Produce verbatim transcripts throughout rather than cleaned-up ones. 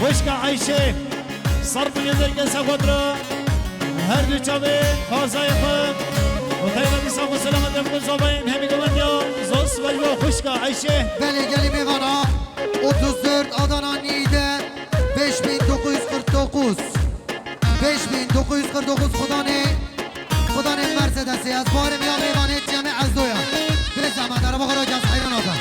Xwişka Eyşê, sed milyon derkên ser xwe dira. Her du çavê xwezayê xwe. Û taybetî sax û selamet em ku zabayên hemî guvendiya zos ve ji bo xwişka Eyşê. Belê gelî mêvana, otuz dört Adana Niğde, beş bin dokuz yüz kırk dokuz. Beş bin dokuz yüz kırk dokuz Xudanê, Xudanê Mercedesê ez barim ya mêvanê Cemê Ezdoya. Bê zehmet, araba xwe rakin, heyran oda.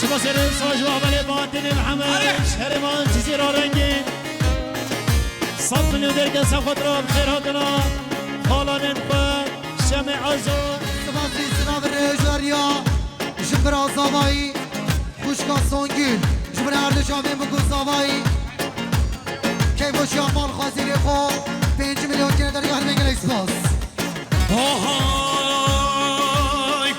Sibasê rê saj ve belê Bahattinê Mihemed, şerê me Cizîra Rengîn. Sed milyon derkên ser xwe dira bi xêr hatina xalanên xwe, Şemê Ezo. Sibasî silav rêjweriya ji bira zavayî. Xwişka Songül, ji bo her du çavên min ku zavayî, keyfxweşiya mal xwezîrê xwe, pêncî milyon kene dergah, hermê gelek spas. Ohay,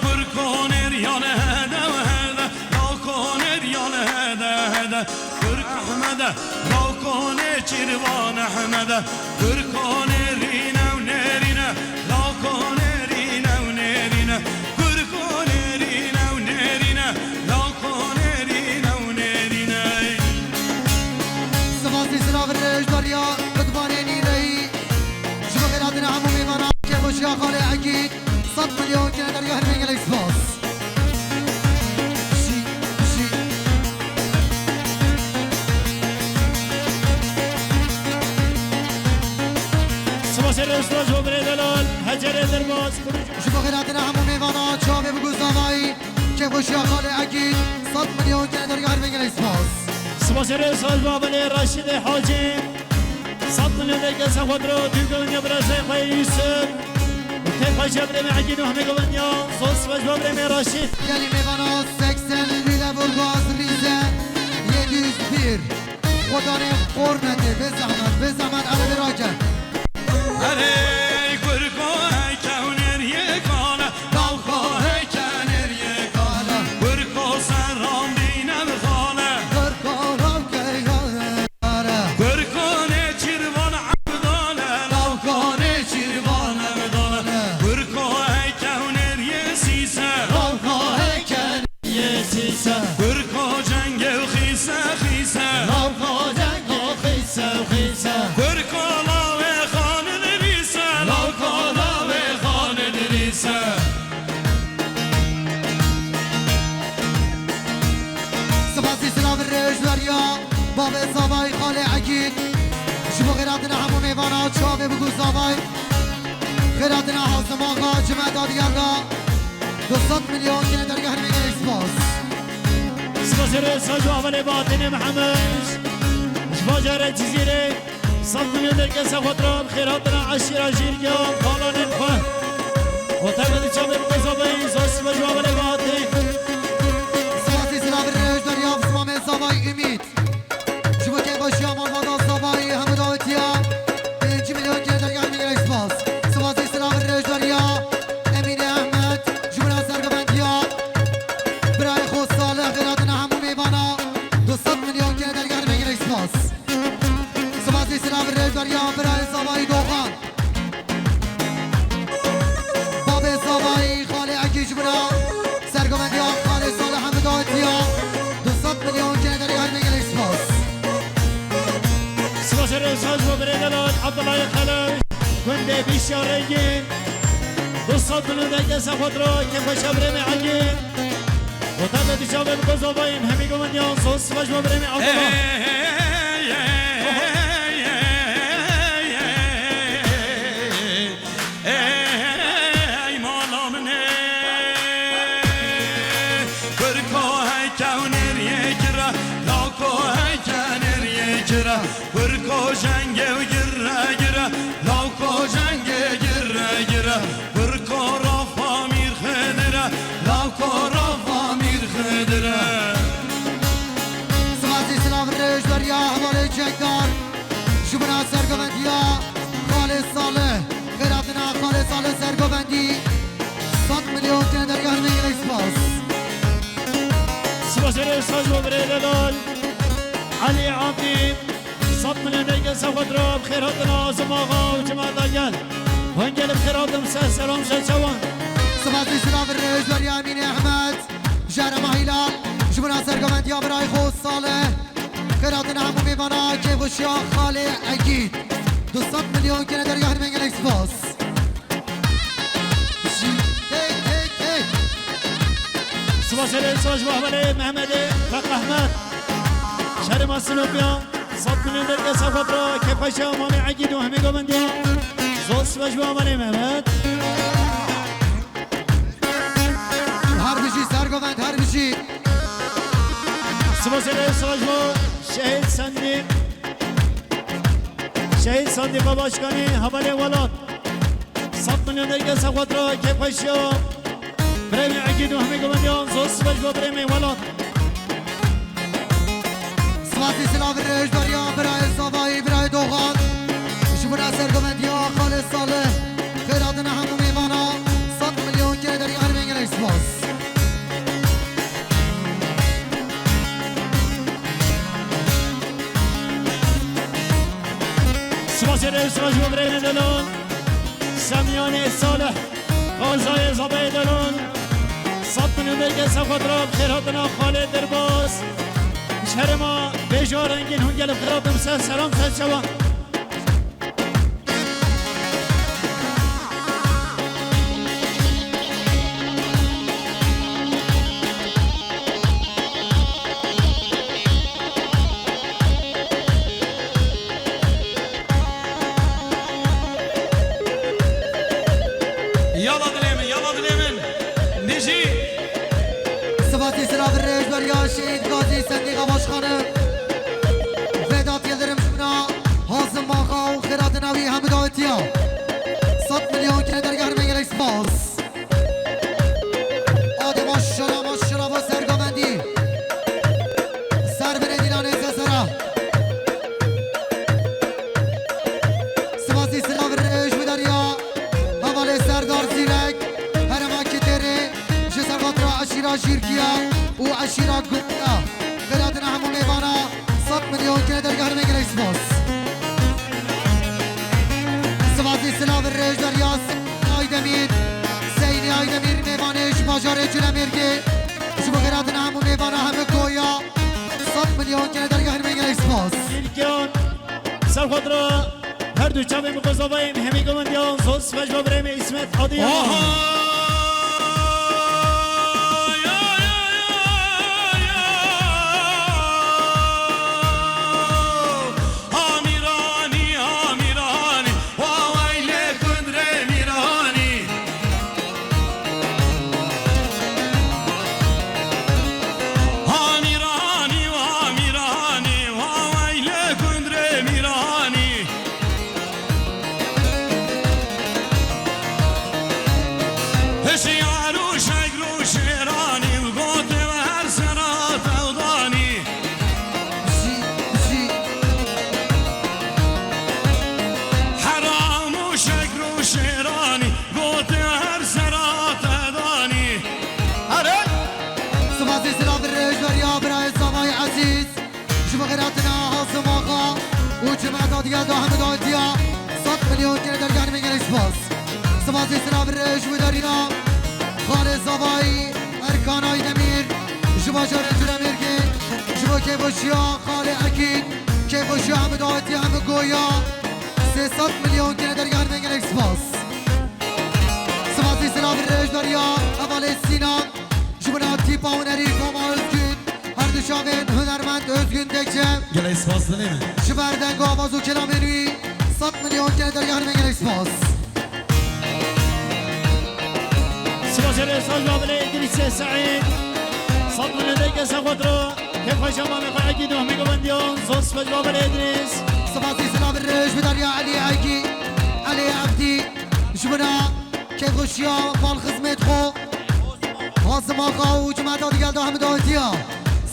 kurko nêrî ya li hede û hede, lawko nêrî ya li hede hede, kurk Ehmede, lawko nê çîrvan Ehmede, kurko nêrîne û nêrîne, lawko nêrîne û nêrîne. Kurko nêrîne û nêrîne, lawko nêrîne û nêrîne. Sipasî silav rêjberiya Ridvanê Nîreyî. Ji bo xêratina hemû mêvanan, kêfxweşiya xalê Egîd, sed milyon kene dergah, hermê gelek spas. Jî, jî. Sipasê rêz ji bo birê delal, Hecerê Derbaz. Ji bo xêratina hemû mêvana, çavê bi guzavayî, kêfxweşiya xalê Egîd, sed milyon kene dergah, hermê gelek spas. Sipasê rêz ji bo belê Raşîdê Hacî, sed milyon dergah ser xwe diro, dû givindiya birasê xwe Yusuf. Kêfxweşiya birê me Egîd û hemê givindiya, zor spas ji bo birê me Raşîd. Gelî mêvana seksen Lüleburgaz Rize yedi yüz bir. Xudanê xor nede, bê zehmet, bê zehmet, erê bê rake. Erê kurko heke huneriyê kale, lawko heke neriyê kale. Kurko seran dîne bi xale. Kurko lawke kale. Kurko nêçîrvan Evdale, lawko nêçîrvan Evdale. Kurko heke huneriyê sîse, lawko heke Yê sîse. Kurko cengê û xîse xîse. Lawko cengê xîse xîse. Kurko lawê xanid rîse. Lawko lawê xanid rîse. Sipasî silav rêjberiya Babê Zavayî xalê Egîd. Ji bo xêratina hemû mêvana çavê bi guzavayî. Xêratina Hazim Axa, Cime Dadiyar da. Du sed milyon kene dergah, hermê gelek spas. Spas ê rêz ji bo hevalê Bahattinê Mihemed. Ji bajarê Cizîrê sed milyon dergah ser xwe dira, bi xêr hatina eşîra Jîrgiya, xalanên xwe. Û taybetî çavê bi guzavayî, zor spas ji bo hevalê Bahattin. Spasî silav rêjberiya Zilamê Zavayî Umît. Ji bo kêfxweşiya malbata Zavayî hemû dawetiya pêncî milyon kene dergah, hermê gelek spas. Spasî silav rêjberiya Emîne Ehmed, ji bo sergovendiya birayê xwe Salih, xêratina hemû mêvana du sed milyon kene dergah, hermê gelek spas. Spasî silav rêjberiya birayê Zavayî Doxan. Babê Zavayî, xalê Egîd ji bira sergovendiya xalê Salih hemû dawetiya du sed milyon kene dergah, hermê gelek spas. Spas ê rêz ji bo birê delal Abdullahê Xelew, gundê Bîşya Rengîn, du sed milyon dergah ser xwe dira, kêfxweşiya birê me Egîd. Û taybetî çavê bi guzavayî, hemî guvendiyan, zor spas ji bo birê me Abdullah. Ey mala min ê, kurko heke huneriyê gire, lawko heke neriyê gire. Kurko cengê û gire gire, lawko cengê gire gire. Kurko rafa Mîr Xidire, lawko rafa Mîr Xidire. Spasî silav rêjberiya hevalê Cengdar, ji bira sergovendiya xalê Salih, xêratina xalê Salih sergovendî, sed milyon kene dergah, hermê gelek spas. Spas ê rêz ji bo birê delal Elî Abdî. Sed milyon dergah ser xwe dira, bi xêr hatin Azim Axa û Cima Dagel. Hûn gelî bi xêr hatin, ser selam, ser çavan. Bazî silav rêj beriya Emînê Ehmed, ji herêma Hîlal, ji bona sergovendiya birayê xwe Salih. Xêr hatin hemû mêvana kêfxweşiya xalê Egîd. Du sed milyon kene dergah herêmê, gelek spas. Hey, hey, hey. Spas ê rêz ji bo hevalê Mehmedê Feq Ehmed. Şerê me Sinopya. Sed milyon dergeh ser xwe re kêfxweşiya malê Egîd û hemî govendiyan. Zor spas ji bo hevalê Mehmed. Her bijî sergovend, her bijî. Spas ê rêz ji bo Şehîd Sendî. Şehîd Sendîqa Başkanî, hevalê welat. Sed milyon dergeh ser xwe re kêfxweşiya birêmê Egîd û hemî govendiyan. Zor spas ji bo birêmê welat. Spasî silav rêj beriya birayê Zavayî, birayê Doxan. Ji bona sergovendiya xalê Salih. Xêr hatin hemû mêvana. Sed milyon kene dergah herêmê, gelek spas. Spasê rêz ji bo birêmê Delal. Semyanê Salih. Xwezayê Zavayê Delal. Sed milyon dergeh ser xwe re bi xêr hatina xalê Dirbas. Ji herêma bêja rengîn hûn gelek xêr hatin ser selam ser çavan. Yala dilê min, yala dilê min. Nijî. Spasî silav rêj beriya Şehîd Gazî Sendîqa Başkanı Vedat Yıldırım ji bona Hazim Maxa û xêr hatina wî hemû dawetiya. Sed milyon kene dergah herêmê, gelek spas. Adê maşallah, maşallah, bo sergovendî. Ser binê dîlanê sesera. Spasî silav rêj bidariya hevalê Serdar Zîrek, herêma Kitêrê, ji ser xwe re eşîra Jîrkiya û eşîra Gurkiya. Xêr hatina hemû mêvana. Sed milyon kene dergah herêmê, gelek spas. Spasî silav rêj beriya Seynî Aydemîr. Seynî Aydemîr mêvanê ji bajarê Culemêrgê. Ji bo xêr hatina hemû mêvana hemû goya. Sed milyon kene dergah herêmê, gelek spas. Tirkiyan ser xwe re her du çavên min xwe zavayên hemî govendiyan. Zor spas ji bo birêmê Îsmet Adiyan. Aha! Amîranî, Amîranî, wa weylê kundrê Mîranî. Amîranî, Amîranî, wa weylê kundrê Mîranî. Hişyar û şegr û şêranî û gotê we her sera tewdanî. Jî, jî. Heram û şegr û şêranî gotê we her sera tewdanî. Erê! Spasî silav rêj beriya birayê Zavayê Ezîz. Ji bo xêr hatina Hazim Axa û cemaeta digel de hemû dawetiya. Sed milyon kene dergah herêmê, gelek spas. Spasî silav rêj bidariya xalê Zavayî Erkan Aydemîr ji bajarê Culemêrgê. Ji bo kêfxweşiya xalê Egîd, kêfxweşiya hemû dawetiya hemû goya. Sê sed milyon kene dergah herêmê, gelek spas. Spasî silav rêj beriya hevalê Sînan. Ji bona tîpa hunerî Koma Özgün, her du çavên hunermend Özgün Tekçe. Gelek spas dilê min. Ji ber deng û awaz û kelamên wî sed milyon kene dergah herêmê, gelek spas. Spasê rêz ji bo birê Îdrîsê Seîd. Sed milyon dergeh ser xwe re. Kêfxweşiya malê xwe Egîd û hemî govendiyan. Zor spas ji bo birê Îdrîs. Spasî silav rêj bidariya Elî Egî, Elî Evdî. Ji bona kêfxweşiya mal xizmêt xwe, Hazim Axa û cemaeta digel de hemû dawetiya.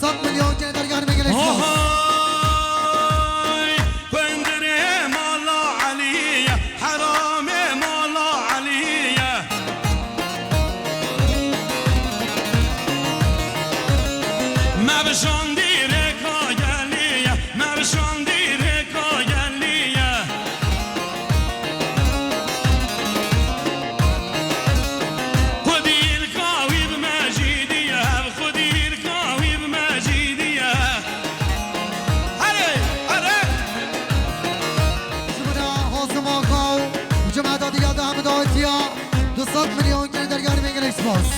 Sed milyon kene dergah herêmê, gelek spas. Ohay, kundirê mala Elî ye, heramê mala Elî ye. Me bi şandî rêka gelî ye, me bi şandî rêka gelî ye. Xwedî Spas.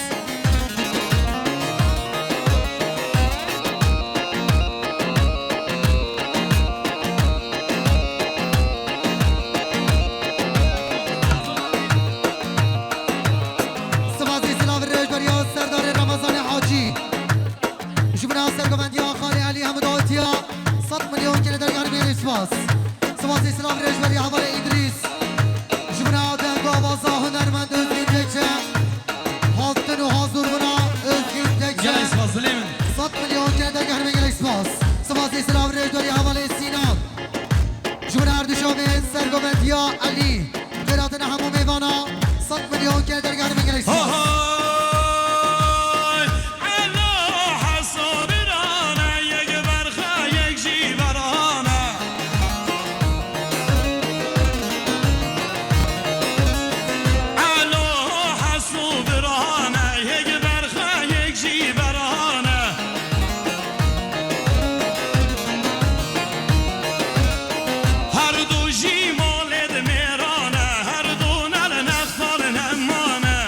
Spasî silav rêj beriya Serdarê Ramazanê Hacî. Ji bo sergovendiya Xalê Elî Hemidawetiya sed milyon kere dergehê me gelek spas. Spasî silav rêj beriya hevalê Îdrîs. Ji bo deng û avaza hunermend Özgün Tekçe. Haftin û hazûr bûna Özgün Tekçe. Gelek spas, dilê min. Sed milyon kere dergehê me gelek spas. Spasî silav rêj beriya hevalê Sînan. Ji bo her du çavên sergovendiya Elî. Qêratina hemû mêvana sed milyon kere dergehê me gelek spas. Hay! Elo hesabirane, yek berxe, yek jî berane. Elo hesabirane, yek berxe, yek jî berane. Her du jî malê di mêran e, her du ne li nextan nemane.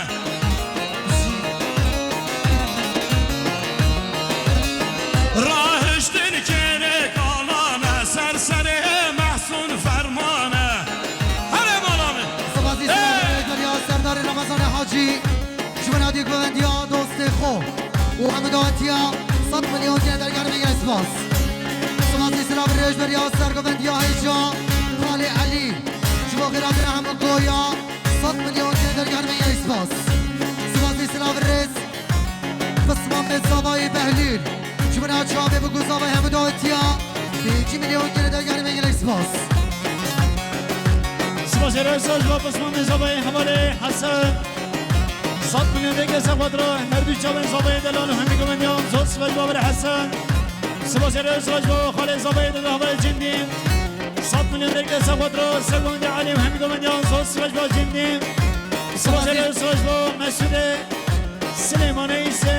Rahiştin kêrê kalan e, ser serê Mehsûn ferman e. Here mala min. Spasî silav rêj beriya Serdarê Ramazanê Hacî. Ji bo navî govendiya dostê xwe û hemû dawetiya sed milyon kere dergehê me gelek spas. Spasî silav rêj beriya sergovendiya hêja Xalê Elî. Ji bo qêratina hemû goya sed milyon kere dergehê me gelek spas. Spasî silav rêz Pismamê Zavayê Behlîl. Ji bo çavê bi guzavayê hemû dawetiya pêncî milyon kere dergehê me gelek spas. Spas ê rêz ji bo Pismamê Zavayê hevalê Hesen. Sed milyon dergehê ser xwe dira her du çavên Zavayê delal û hemî govendiyan zor spas ji bo birê Hesen. Spas ê rêz ji bo xalê Zavayê delal hevalê Cindî. Sed milyon dergehê ser xwe dira ser govendê Elî û hemî govendiyan zor spas ji bo Cindî. Spas ê rêz ji bo Mesûdê Silêmanê Îsê.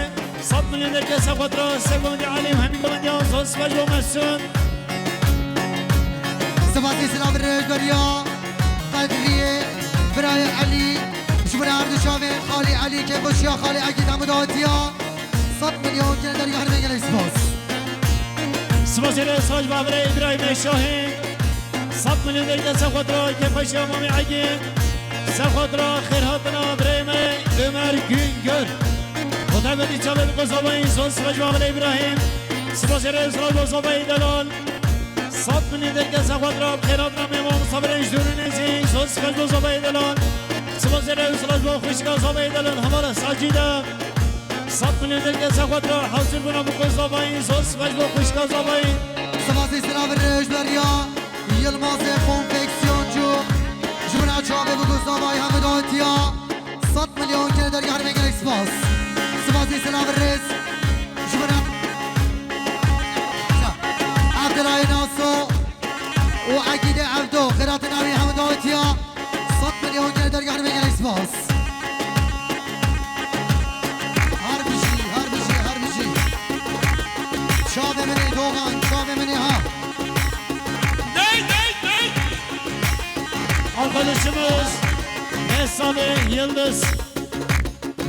Sed milyon dergehê ser xwe dira ser govendê Elî û hemî govendiyan zor spas ji bo Mesûd. Spasî silav rêj beriya Qedriyê birayê Elî. Ji bo her du çavên xalê Elî, kêfxweşiya xalê Egîd hemû dawetiya sed milyon kere dergehê me gelek spas. Spas ê rêz ji bo birayê Îbrahîmê Şahîn. Sed milyon dergehê ser xwe dira kêfxweşiya mamê Egîd. Ser xwe dira xêrhatina birê me Ömer Güngör. Bi taybetî çavê bi guzavayî zor spas ji bo birê Îbrahîm. Spas ê rêz ji bo Zavayê delal. Sed milyon dergehê ser xwe dira xêrhatina mêvan misafirên ji dûr û nêzî zor spas ji bo Zavayê delal. Spas ê rêz ji bo xwişka Zavayê delal hevala Sacîde. Sed milyon dergehê ser xwe dira hazir bûna bi guzavayî zor spas ji bo xwişka Zavayê. Spasî silav rêj beriya Yilmazê Konfeksiyoncu. Ji bo çavê bi guzavayê hemû dawetiya sed milyon kere dergehê me gelek spas. Spasî silav rêz ji bo Evdilayê Naso û Egîdê Evdo. Xêratina wî hemû dawetiya sed milyon kere dergehê me gelek spas. Her bijî, her bijî, her bijî. Çavê min ê Dogan, çavê min ê ha. Dey, dey, dey. Arkadaşımız Mesabe Yıldız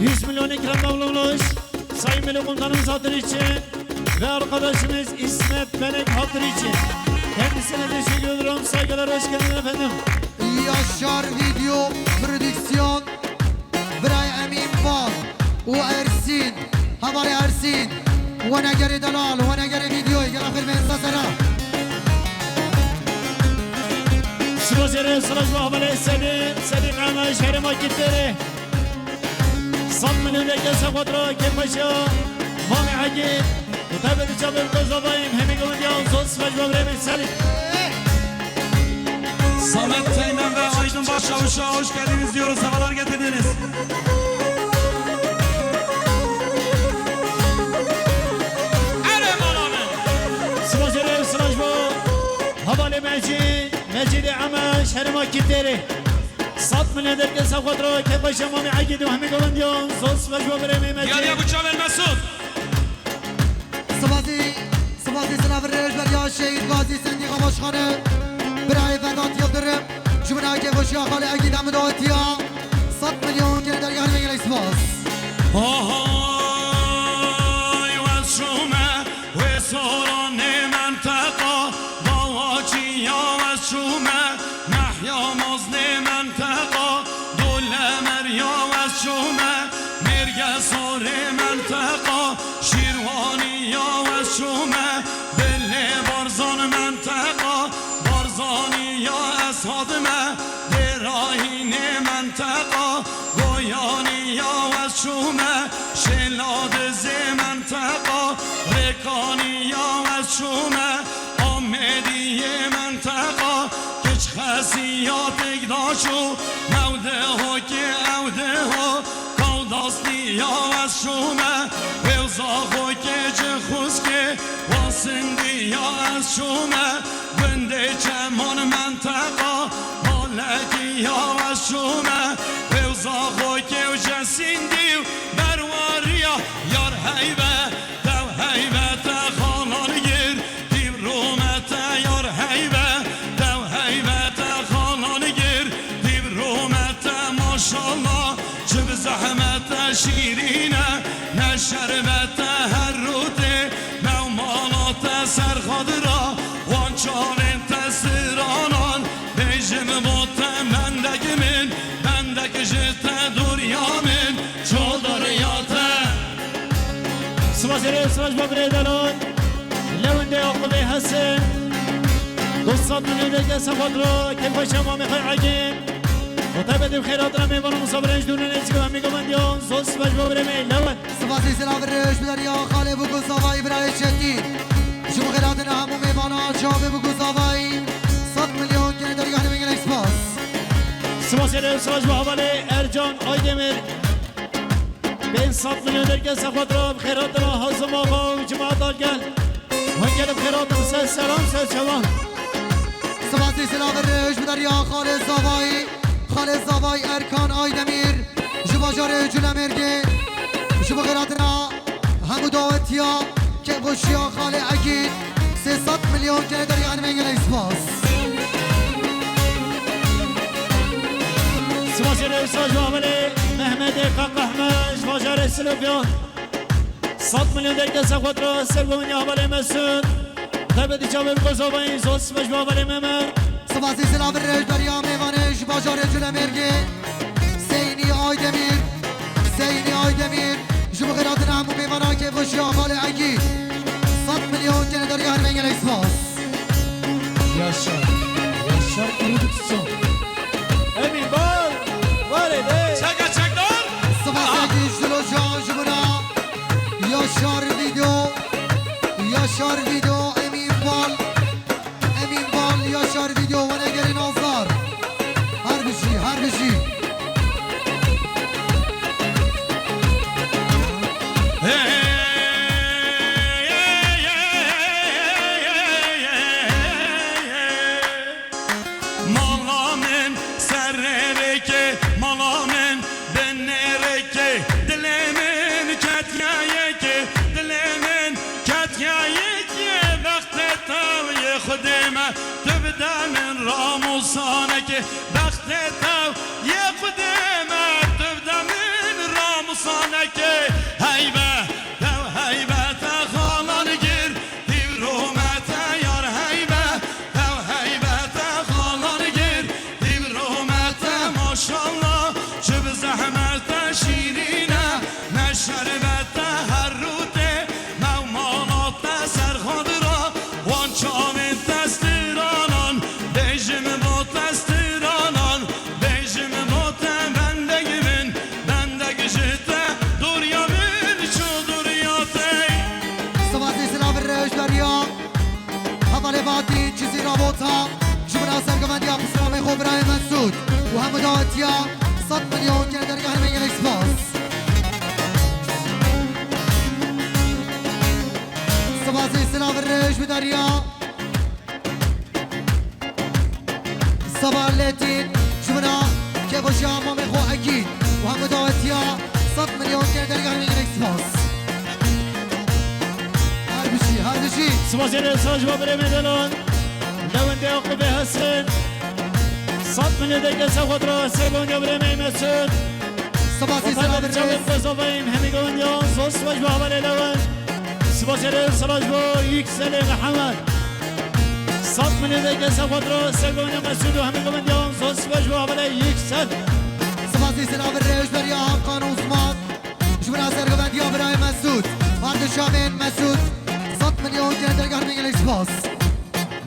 yüz milyon ikramda bulunmuş. Sayın Milli Komutanımız hatırı için ve arkadaşımız İsmet Melek hatırı için kendisine teşekkür ediyorum. Saygılar, hoş geldin efendim. Yaşar Video Prodüksiyon, Birayê Emîn Bal û Ersîn, hevalê Ersîn, wenegerê delal, wenegerê vîdeoyê, gela xêr bên sesera. Spas ê rêz ji bo hevalê Sedî, Sedî Mehme, şerê ma Kitêrê. Sed milyon dergehê ser xwe dira kêfxweşiya mamê Egîd. Bi taybetî çavê bi guzavayî hemî govendiyan zor spas ji bo birê min Selîm. Samet Teğmen ve Aydın Başçavuş'a hoş geldiniz diyoruz, sefalar getirdiniz. Erê mala min. Spas ê rêz ji bo hevalê Mecîd, Mecîdê Eme, şerê ma Kitêrê. Sed milyon dergehê ser xwe dira kêfxweşiya mamê Egîd û hemî govendiyan zor spas ji bo birê min Mecîd. Diyar ya bu çavên Mesûd. Spasî, spasî silav rêz beriya Şehîd Gazî Sendîqa Başkanı, birayê Vedat Yıldırım, ji bo kêfxweşiya xalê Egîd hemû dawetiya sed milyon kere dergehê me gelek spas. Hay wez şûme, wê soranê menteqa, Dawacî ya wez şûme, Mehya Maznê menteqa, Dolemer ya wez şûme, Mêrge Sorê menteqa, Şîrwanî ya wez şûme, Bilê Barzan menteqa, Barzanî ya ez hatime, Dêrayînê menteqa, Goyanî ya wez şûme, Şêladizê menteqa, Rêkanî ya wez şûme, Amêdiyê menteqa, Kiçxesî ya Têkdaş û Newdihokê Ewdiho, Kawdasnî ya wez şûme, Wêwzaxokê Cixûskê, Wasindî ya ez şûme, Gundê Çeman menteqa, Balekî ya wez şûme, Wêwzaxokê û Cesîndî û Berwariya yar heybe, tev heybete xalan gir, Dîv rûmete yar heybe, tev heybete xalan gir, Dîv rûmete maşallah, çi bi zehmete şîrîne, ne şerbete her rûtê, mew mala te ser xadira, wan çavên te siranan, bêjim bo te mendek min, mendek ji te dûriya min, çodiriya te. Spas êrê, spas bo birê delal. Lewendê Yaqubê Hesin. Du sed milyon derge ser xwe diro, kêfxweşiya mamê xwe Egîn. Û taybetî bi xêr hatina mêvana misafirin ji dûrî nêzîk û hemî govendiyan. Zor spas bo birê me Lewend. Spasî silav rêj bi deriya xalê Bûk û Zavayî birayê Çetîn. Ji bo xêr hatina hemû mêvana çavê Bûk û Zavayî. Sed milyon kene deriya hemî gelek spas. Spas êrê, spas bo hevalê Ercan Aydemir. Pênc sed milyon derge ser xwe dira, bi xêr hatina Hazim Axa û cemaeta gel. Hûn gelî bi xêr hatin, ser seran, ser çavan. Spasî silav rêj bi deriya xalê Zavayî, xalê Zavayî Erkan Aydemîr, ji bajarê Culemêrgê, ji bo xêr hatina hemû dawetiya, kêfxweşiya xalê Egîd. Sê sed milyon kene deriya hemî gelek spas. Spasê rêwsa ji amelê Mehmetê Kak Ehmed ji bajarê Silivyan. Sed milyon derge ser xwe dira ser govindiya hevalê Mesûd. Taybetî çavê bi Kozovayî zor spas ji amelê Mehmet. Spasî silav rêj beriya mêvanê ji bajarê Culemêrgê. Seynî Aydemîr, Seynî Aydemîr, ji bo xêr hatina hemû mêvana kêfxweşiya xalê Egîd. Sed milyon kene deriya hemî gelek spas. Yaşar, Yaşar Prodüksiyon. Emin Bal, var ede. Çaka çakdar. Spasê Egîd ji Dilocan ji bo na. Yaşar Video, Yaşar Video, Emin Bal. Emîn Bal, Yaşar Video, Wenegerê Nazar. Her bijî, her bijî. Mala min serê rêkê, mala min binê rêkê, dilê min ketiye yekê, dilê min ketiye yekê, bextê tev yê Xwedê me, tu bide min ramûsanekê, bextê tev yê Xwedê me, tu bide min ramûsanekê, heybe, tev heybete xalan gir, Dîvrûmete yar heybe, tev heybete xalan gir. Dîvrûmete maşallah, çi bi zehmete şîrîne. Ne şerbete her rûtê, mew mala te ser xwe dira. Wan çavên te stiranan, bêjim bo te stiranan. Bêjim bo te bendek min, bendek ji te dûriya min, çi dûriya te. Spasî silav rêj beriya hevalê Fatî Cizîra Bota, ji bo na sergovendiya pisramê xwe birayê Mesûd û hemû dawetiya sed milyon kene deriya hemî gelek spas. Spasî silav rêj bi deriya. Seba Letîn, ji mina kêfxweşiya mamê xwe Ekîd û hemû dawetiya sed milyon kene deriya hemî gelek spas. Her bijî, her bijî. Spasê rêwsa ji bo birê me Delal. Lewendê Yaqûbê Hesen. Sed milyon derge ser xwe dira, ser govindiya birê me Mesûd. Spas û selam. Çavên Kozovayîm, hemî govindiyan, zor spas bo hevalê Lewan. Spas ê Rêz Siraj bo Yükselê Mihemed. Sed milyon derkeze xwe diro ser govindiya Mesûd û hemî govindiyan, zor spas bo hevalê Yüksel. Spas û selam Rêz Derya Hakan Osman. Ji bo sergovendiya birayê Mesûd. Her du çavên Mesûd. Sed milyon gelek hemî gelek spas.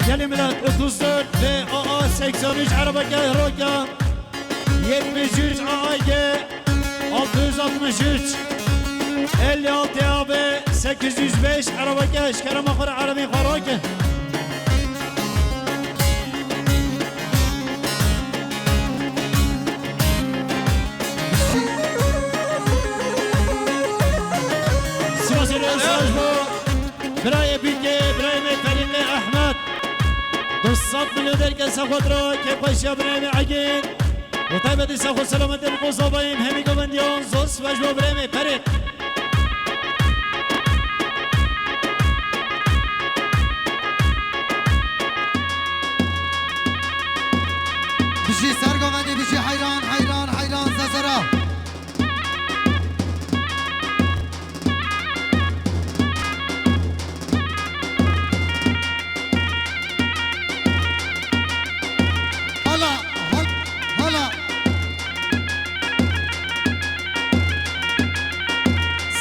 Gelî Milet otuz dört V A A seksen üç arabeke roka. Yetmiş üç A A G, altı yüz altmış üç, elli altı A B, sekiz yüz beş, arabeke, eşkere maxur arabî xwe rake. Sivasê Rêz Siraj bo birayê Bîkê, birayê me Ferîqê Ehmed. Du sed milyon derkeze xwe diro, kêfxweşiya birayê me Egîn. Û taybetî sax û selametê li Kozovayê hemî govendiyan, zor spas bo birayê me Ferîq. Bijî sergovendî, bijî heyran, heyran, heyran, zezera. Hala, hal-, hala.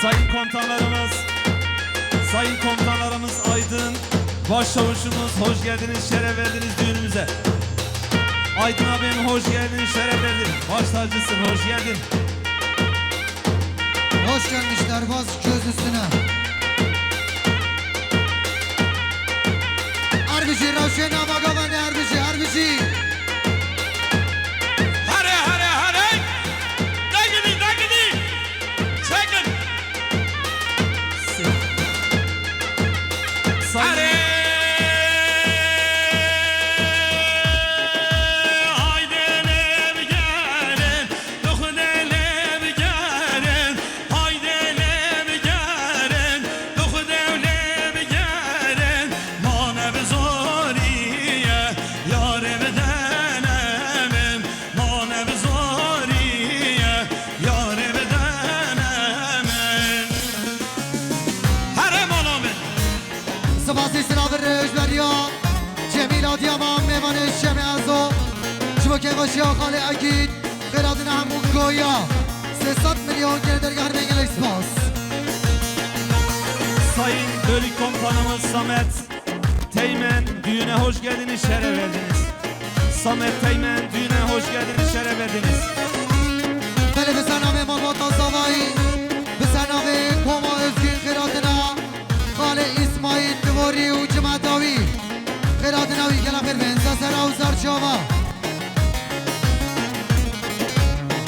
Sayın komutanlarımız, sayın komutanlarımız Aydın, başçavuşumuz, hoş geldiniz, şeref verdiniz düğünümüze. Aydın abim, hoş geldin, şeref verdin. Baş tacısın, hoş geldin. Hoş gelmişler, baş göz üstüne. Erbijî, rewşê nava govendê Erbijî, Erbijî. Here, here, here! Degidî, degidî! Çekin! Sayın Are! Haydi lê bigerin, bi Xwedê lê bigerin, haydi lê bigerin, bi Xwedê lê bigerin. Mane bi zorî ye, yarê bidene min. Mane bi zorî ye, yarê bidene min. Here mala min. Sipasî silavê rêjberiya Cemîl Adiyaman, mêvanê Şemê Ezo. Ji bo kêfxweşiya xalê Egîd, xêratina hemû goya. Sê sed milyon gel dergehê me gelek spas. Sayın Bölük Komutanımız Samet Teğmen, düğüne hoş geldiniz, şeref verdiniz. Samet Teğmen, düğüne hoş geldiniz, şeref verdiniz. Belê, bi ser navê malbata Zavayî, bi ser navê Koma Özgün xêratina xalê Îsmaîl Divorî û cimeta wî. Xêratina wî gelek xêr bin, ser sera û ser çava.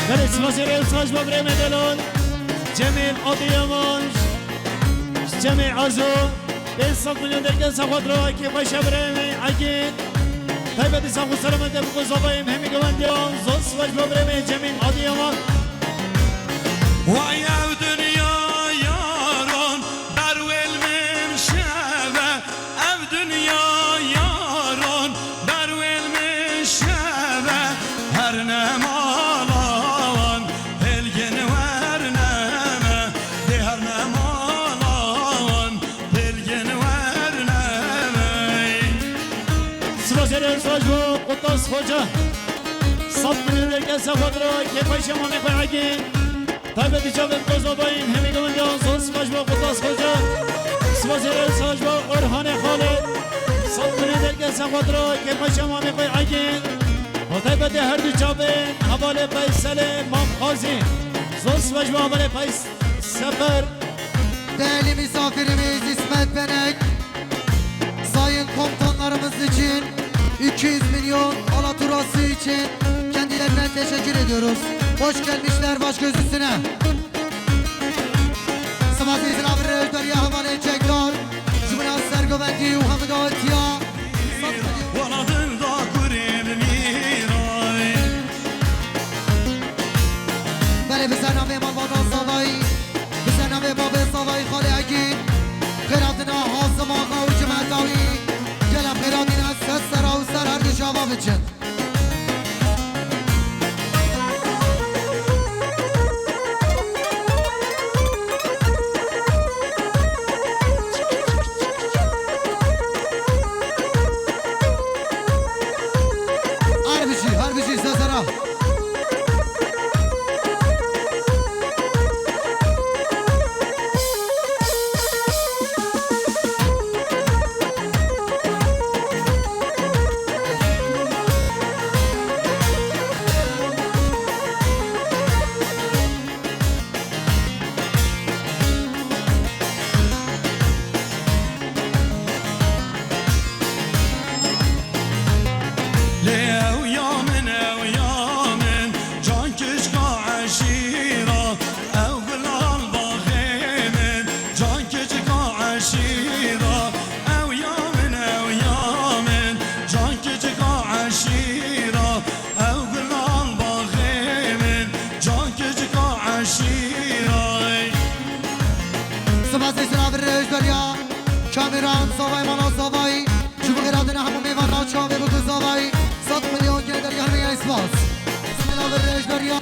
Belê, sipasê rêz ji bo birê me delal Cemîl Adiyaman, Cemî Azo. Pênc sed milyon derkeze xwe diro, kêfxweşiya birayê me Egîd. Taybetî sax û selametê bi Kozovayê hemî govendiyan, zor spas bo birayê me Cemîl Adiyaman. Vay ev dinya yaran, derwêl min şeve, ev dinya yaran, derwêl min şeve, her ne mala wan, pêlgin werne me, dê her ne mala wan. Pêlgin werne me. Sipasê rêz ji bo Qutas Xoca. Sed milyon derkeze xwe diro, kêfxweşiya mamê xwe Egîn. Taybetî çavên Kozovayê hemî govindiyan, zor spas ji bo Qutas Xoca. Sipasê rêz ji bo Orhanê Xalid. Sed milyon derkeze xwe diro, kêfxweşiya mamê xwe Egîn. Û taybetî her du çavên hevalê Feyselê Mam Qazî. Zor spas ji bo hevalê Feys-, Sefer. Değerli misafirimiz İsmet Benek, sayın komutanlarımız için iki yüz milyon alaturası için kendilerine teşekkür ediyoruz. Hoş gelmişler, baş göz üstüne. Sipasî silavê rêjberiya hevalê çekdar, ji bo sergovendî û hemû dawetiya. Wana dil da kurê bi mîray. Belê, bi ser navê malbata Zavayî, bi ser navê bavê Zavayî xalê Egîd, xêratina Hazim Axa û cimeta wî, gelek xêratîne ser sera û ser her du çava biçin. Zavayê mala Zavayî, ji bo xêratina hemû mêvan navçe avê bû ku Zavayî sed milyon kê dergehê me ya spas. Sila vir rêjberiya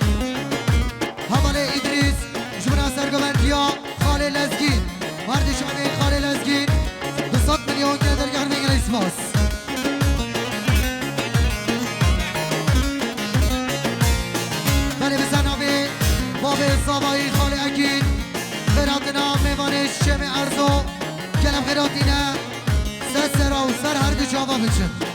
Hevalê Îdrîs, ji bo sergovendiya Xalê Lezgîn, werdî şanê Xalê Lezgîn, du sed milyon kê dergehê me ya spas. Belê bi ser navê Bavê Zavayî Xalê Ekîn, xêratina mêvanê Şêmê Erzo, gelek xêratîne ser sera û ser her du çava biçin.